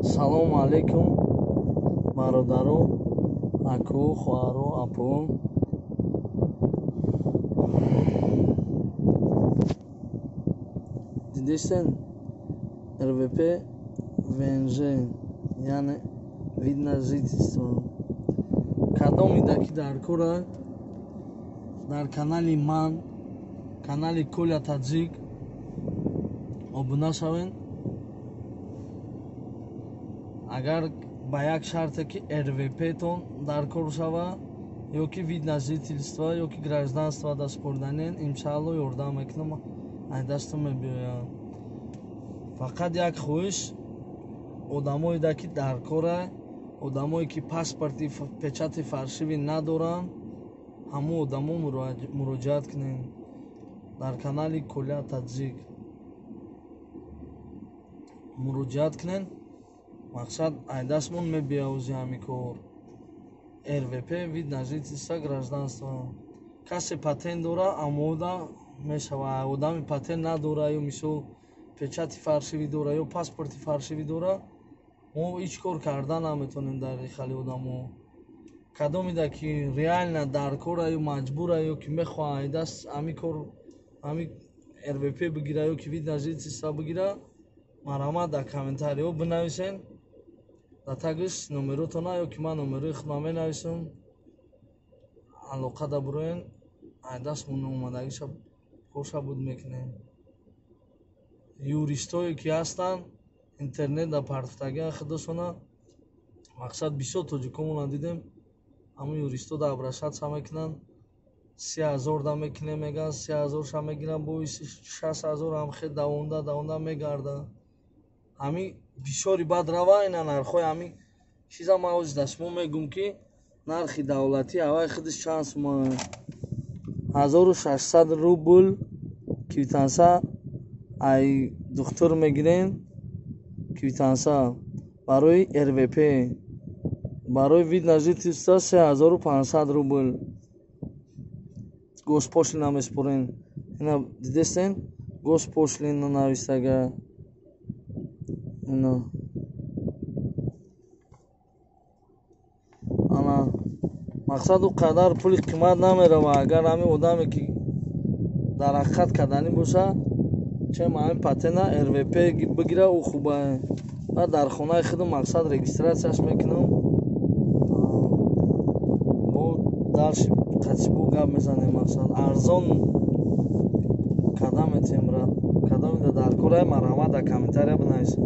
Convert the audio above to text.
Салому алейкум, бародаро, аку, хоҳаро, апо. Дидистен РВП, ВНЖ, яъне вид на жительство. Кадом идаки дар кора дар канали ман, канали Коля Таджик обуна шавен. Агар ба як шарте ки РВП-тон дар кор шава, ё ки вид на жительство, ё ки гражданство да спорданен, иншаалло ёрдам мекунам, ай дастам мебиёям. Фақат як хоҳиш: одамоеда ки дар кора, одамое ки паспорти печати фаршивӣ надоранд, ҳамон одамо муроҷиат кунем дар канали Коля Таджик. Муроҷиат кунем, мақсад ай дастмон мебиёзи ҳами кор. РВП, вид на жительство, гражданство. Касе патент дора, амода мешава. Одами патент надора ё мисол печати фаршивӣ дора ё паспорти фаршивӣ дора, мо ҳеҷ кор карда наметонем дар хали одамо. Кадомида ки реально дар кора ё маҷбура ё ки мехоҳа ай даст ҳами кор, ҳами РВП бигира ё ки вид на жительство бигира, марҳамат дар комментариҳо бинависен. Дар тагиш номеротона ё ки ман номерои худам менависам, алоқа дабуроен, ай дастмон омадагиша корша буд мекунем. Юристое ки ҳастанд, интернет дар партофтагиан худашона, мақсад бисёр тоҷикомона дидем, ҳамун юристо дар обращаться мекунанд, 30 000 да мекунем мегӯянд, 30 000 ша мегиранд, боиси 60 000 ҳам хел давонда давонда мегарданд. Ҳами бисёри бад рава ина нархҳои ҳами чиза. Ман ҳозир дар шумо мегӯм ки нархи давлатӣ аввай худаш чанд сума: 1600 рубл квитанса ай духтур мегирем, квитанса барои РВП, барои вид на жительство 3500 рубл госпошлина меспорем. Ина дидестен, госпошлина навистага ина. Ана мақсад ӯ қадар пули қимат намерава. Агар ҳамин одаме ки дар ҳақиқат карданӣ боша, чем ҳамин патента РВП бигира, ӯ хуба. Баъд дар хонаи худам мақсад регистратсияш мекунам, бо дальше қатибо гап мезанем, мақсад арзон карда метиҳем. Брат, кадомида дар корай, марҳамат дар комментария бинависед.